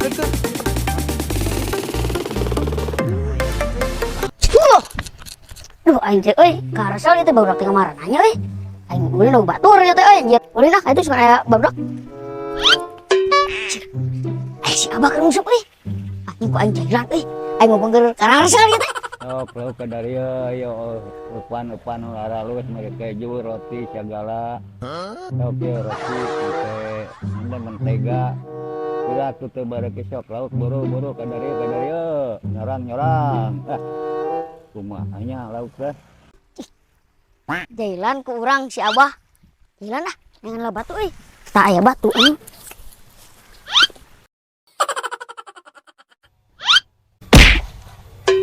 Duh, aing teh euy, karasal ieu teh barudak teh kamarananya euy. Aing ulin nu batur ieu teh euy, anjir. Ulin ah, itu suka aya barudak. Eh, si Abah keur nguseup euy. Anjing ku aing jailan euy. Aing ngomong keur karasal ieu teh. Sok lauk ka dieu yo eupan-eupan nu aralus mere keju, roti segala. Sok ye roti teh anda mentega. Ulah tu teu bareuki sok lauk buru-buru ka dieu nyorang-nyorang. Ah. Kumaha nya lauk teh? Jailan ku urang si Abah. Jailan ah, jangan lah batu euy. Tak aya batu euy.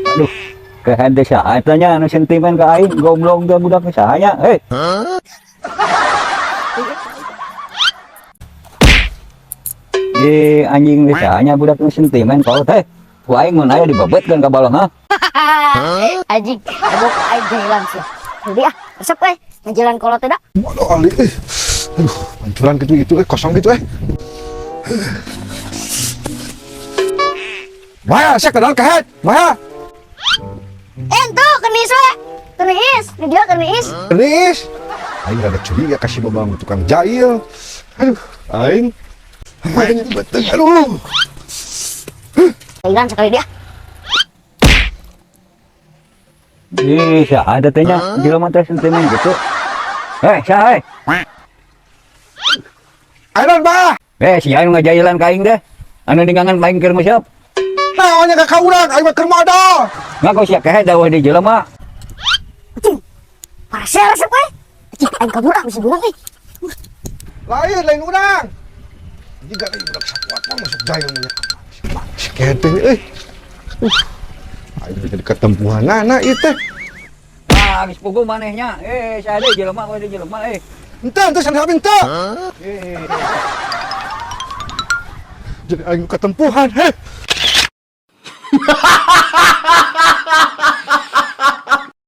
Aduh, kehen teh saha eta nya anu sentimen ka aing, goblok teh budak saha nya, hei. Ih, anjing teh saha nya budak nu sentimen kau teh. Ku aing mun aya dibebetkeun ka balong ha. Anjing, goblok aing jailan sia. Jadi ah, resep euy, ngajalan kolot teh da. Waduh, Ali, eh. Aduh, pancuran gitu gitu, kosong gitu, eh. Maya, saya kenal kehet. Maya, Ente kenis we. Kenis, di dia kenis. kenis. Aing rada curiga kasih babang tukang jahil. Aduh, aing. Aing betul, aduh. Jailan sekali dia. Ih, saha eta teh nya jelema teh sentimen gitu. Hei, saha hei? Airan, bah. Eh, si anu ngajailan ka aing teh. Anu ningangan aing keur nguseup. Naonnya ka urang, aing mah keur modal. Ngaku sia kehe dawuh di jelema. Anjing. Parasel resep we. Anjing, aing kabur ah bisa beunang euy. Lain, lain urang. Jika lain budak sapuat mah masuk jahil nya. Si kehet teh, euy. Aing jadi ketempuhanana ieu teh. Ah, geus puguh manehnya. Eh, saha deui jelema, we deui jelema eh. Ente, ente sana ente. Eh. Jadi aing ketempuhan, heh.